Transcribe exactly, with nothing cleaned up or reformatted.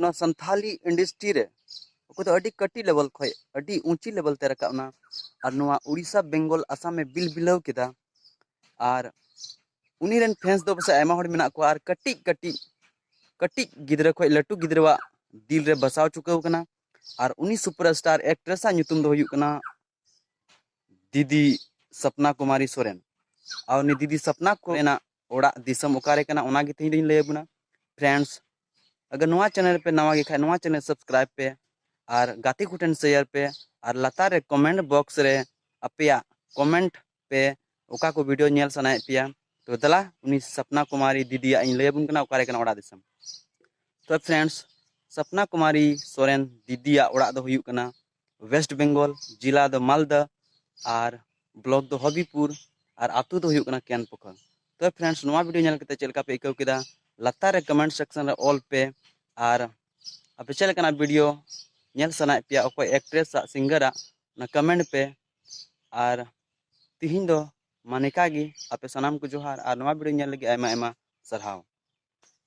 ᱱᱚᱣᱟ ᱥᱟᱱᱛᱷᱟᱞᱤ ᱤᱱᱰᱟᱥᱴᱨᱤ ᱨᱮ ᱚᱠᱚᱭ ᱫᱚ ᱟᱹᱰᱤ ᱠᱟᱹᱴᱤᱡ ᱞᱮᱵᱮᱞ ᱠᱷᱚᱱ ᱟᱹᱰᱤ ᱩᱸᱪᱤ ᱞᱮᱵᱮᱞ ᱛᱮ ᱨᱟᱠᱟᱵ ᱮᱱᱟ᱾ ᱟᱨ ᱱᱚᱣᱟ ᱩᱲᱤᱥᱥᱟ, ᱵᱮᱝᱜᱚᱞ, ᱟᱥᱟᱢ ᱮ ᱵᱤᱞ ᱵᱤᱞᱟᱹᱣ ᱠᱮᱫᱟ᱾ ᱟᱨ ᱩᱱᱤ ᱨᱮᱱ ᱯᱷᱮᱱᱥ ᱫᱚ ᱯᱟᱥᱮᱡ ᱟᱭᱢᱟ ᱦᱚᱲ ᱢᱮᱱᱟᱜ ᱠᱚᱣᱟ᱾ ᱟᱨ ᱠᱟᱹᱴᱤᱡ ᱠᱟᱹᱴᱤᱡ ᱠᱟᱹᱴᱤᱡ ᱜᱤᱫᱽᱨᱟᱹ ᱠᱷᱚᱱ ᱞᱟᱹᱴᱩ ᱜᱤᱫᱽᱨᱟᱹᱣᱟᱜ ᱫᱤᱞ ᱨᱮ ᱵᱟᱥᱟᱣ ᱪᱩᱠᱟᱹᱣ ᱠᱟᱱᱟ᱾ ᱟᱨ ᱩᱱᱤ ᱥᱩᱯᱟᱨ ᱥᱴᱟᱨ ᱮᱠᱴᱨᱮᱥ ᱟᱜ ᱧᱩᱛᱩᱢ ᱫᱚ ᱦᱩᱭᱩᱜ ᱠᱟᱱᱟ ᱫᱤᱫᱤ ᱥᱟᱯᱱᱟ ᱠᱩᱢᱟᱨᱤ ᱥᱚᱨᱮᱱ᱾ ᱟᱨ ᱩᱱᱤ ᱫᱤᱫᱤ ᱥᱟᱯᱱᱟ ᱠᱚᱨᱮᱱᱟᱜ ᱚᱲᱟᱜ ᱫᱤᱥᱚᱢ ᱚᱠᱟᱨᱮ ᱠᱟᱱᱟ, ᱚᱱᱟᱜᱮ ᱛᱮᱦᱮᱧ ᱫᱚᱧ ᱞᱟᱹᱭ ᱟᱵᱚᱱᱟ᱾ ᱯᱷᱨᱮᱱᱰᱥ, ᱟᱜᱟᱨ ᱱᱚᱣᱟ ᱪᱮᱱᱮᱞ ᱯᱮ ᱱᱟᱣᱟ ᱜᱮ ᱠᱷᱟᱡ, ᱱᱚᱣᱟ ᱪᱮᱱᱮᱞ ᱥᱟᱵᱥᱠᱨᱟᱭᱤᱵ ᱯᱮ ᱟᱨ ᱜᱟᱛᱮ ᱠᱚᱴᱷᱮᱱ ᱥᱮᱭᱟᱨ ᱯᱮ᱾ ᱟᱨ ᱞᱟᱛᱟᱨ ᱨᱮ ᱠᱚᱢᱮᱱᱴ ᱵᱚᱠᱥ ᱨᱮ ᱟᱯᱮᱭᱟᱜ ᱠᱚᱢᱮᱱᱴ ᱯᱮ, ᱚᱠᱟ ᱠᱚ ᱵᱷᱤᱰᱤᱭᱳ ᱧᱮᱞ ᱥᱟᱱᱟᱭᱮᱫ ᱯᱮᱭᱟ᱾ ᱛᱚ ᱫᱮᱞᱟ, ᱩᱱᱤ ᱥᱟᱯᱱᱟ ᱠᱩᱢᱟᱨᱤ ᱫᱤᱫᱤᱭᱟᱜ ᱤᱧ ᱞᱟᱹᱭ ᱟᱵᱚᱱ ᱠᱟᱱᱟ ᱚᱠᱟᱨᱮ ᱠᱟᱱᱟ ᱚᱲᱟᱜ ᱫᱤᱥᱚᱢ᱾ ᱛᱚ ᱯᱷᱨᱮᱱᱰᱥ, ᱥᱟᱯᱱᱟ ᱠᱩᱢᱟᱨᱤ ᱥᱚᱨᱮᱱ ᱫᱤᱫᱤᱭᱟᱜ ᱚᱲᱟᱜ ᱫᱚ ᱦᱩᱭᱩᱜ ᱠᱟᱱᱟ ᱳᱭᱮᱥᱴ ᱵᱮᱝᱜᱚᱞ, ᱡᱮᱞᱟ ᱫᱚ ᱢᱟᱞᱫᱟ, ᱟᱨ ᱵᱞᱚᱠ ᱫᱚ ᱦᱚᱵᱤᱯᱩᱨ, ᱟᱨ ᱟᱹᱛᱩ ᱫᱚ ᱦᱩᱭᱩᱜ ᱠᱟᱱᱟ ᱠᱮᱱᱯᱳᱠᱷᱚᱨ᱾ ᱛᱚ ᱯᱷᱨᱮᱱᱰᱥ, ᱱᱚᱣᱟ ᱵᱷᱤᱰᱤᱭᱳ ᱧᱮᱞ ᱠᱟᱛᱮ ᱪᱮᱫ ᱞᱮᱠᱟ ᱯᱮ ᱟᱹᱭᱠᱟᱹᱣ ᱠᱮᱫᱟ, ᱞᱟᱛᱟᱨ ᱨᱮ ᱠᱚᱢᱮᱱᱴ ᱥᱮᱠᱥᱚᱱ ᱨᱮ ᱚᱞ ᱯᱮ᱾ ᱟᱨ ᱟᱯᱮ ᱪᱮᱫ ᱞᱮᱠᱟᱱᱟᱜ ᱵᱷᱤᱰᱤᱭᱳ ᱧᱮᱞ ᱥᱟᱱᱟᱭᱮᱫ ᱯᱮᱭᱟ, ᱚᱠᱚᱭ ᱮᱠᱴᱨᱮᱥ ᱟᱜ, ᱥᱤᱝᱜᱟᱨ ᱟᱜ, ᱚᱱᱟ ᱠᱚᱢᱮᱱᱴ ᱯᱮ᱾ ᱟᱨ ᱛᱤᱦᱤᱧ ᱫᱚ ᱢᱟ ᱱᱤᱠᱟ ᱜᱮ, ᱟᱯᱮ ᱥᱟᱱᱟᱢ ᱠᱚ ᱡᱚᱦᱟᱨ, ᱟᱨ ᱱᱚᱣᱟ ᱵᱷᱤᱰᱤᱭᱳ ᱧᱮᱞ ᱞᱟᱹᱜᱤᱫ ᱟᱭᱢᱟ ᱟᱭᱢᱟ ᱥᱟᱨᱦᱟᱣ᱾